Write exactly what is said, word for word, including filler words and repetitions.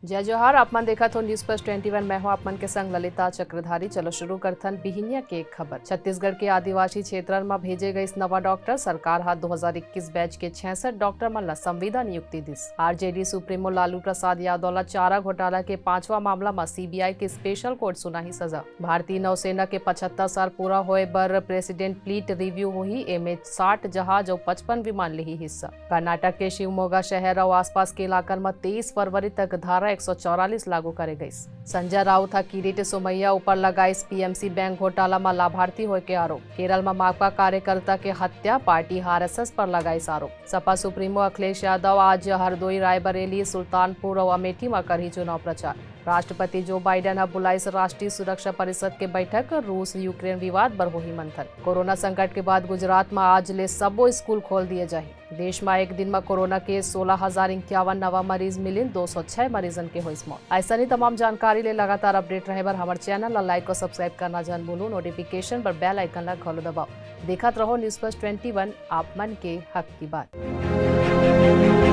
जय जोहार, आप मन देखत हो News Plus twenty one, मैं हूं आप मन के संग ललिता चक्रधारी। चलो शुरू करथन बिहिनिया के खबर। छत्तीसगढ़ के आदिवासी क्षेत्रन म भेजे गइस नवा डॉक्टर। सरकार ह दो हज़ार इक्कीस बैच के छियासठ डॉक्टर मन ला संविदा नियुक्ति दिस। आरजेडी सुप्रीमो लालू प्रसाद यादव ला चारा घोटाला के पांचवा मामला म सीबीआई के स्पेशल कोर्ट सुनाही सजा। भारतीय नौसेना के पचहत्तर साल पूरा होए बर प्रेसिडेंट फ्लीट रिव्यू होही। एमे साठ जहाज अउ पचपन विमान लेही हिस्सा। कर्नाटक के शिवमोगा शहर अउ आसपास के इलाकन म तेईस फरवरी तक धारा एक सौ चौवालीस लागू करे गइस। संजय राउत ह किरीट सोमैया ऊपर लगाइस पीएमसी बैंक घोटाला म लाभार्थी होए के आरोप। केरल म माकपा कार्यकर्ता के हत्या, पार्टी ह आरएसएस पर लगाइस आरोप। सपा सुप्रीमो अखिलेश यादव आज हरदोई, रायबरेली, सुल्तानपुर अउ अमेठी म करही चुनाव प्रचार। राष्ट्रपति जो बाइडेन ह बुलाइस राष्ट्रीय सुरक्षा परिषद के बैठक, रूस यूक्रेन विवाद बर होही मंथन। कोरोना संकट के बाद गुजरात म आज ले सबो स्कूल खोल दिए जाही। देश म एक दिन म कोरोना के सोलह हजार इक्यावन नवा मरीज मिलिन, दो सौ छह मरीजन के होइस मौत। अइसने तमाम जानकारी ले लगातार अपडेट रहे बर हमर चैनल ला लाइक अउ सब्सक्राइब करना झन भूलू। नोटिफिकेशन बर बेल आइकन ला घलो दबाओ। देखत रहो News Plus twenty one, आप मन के हक की बात।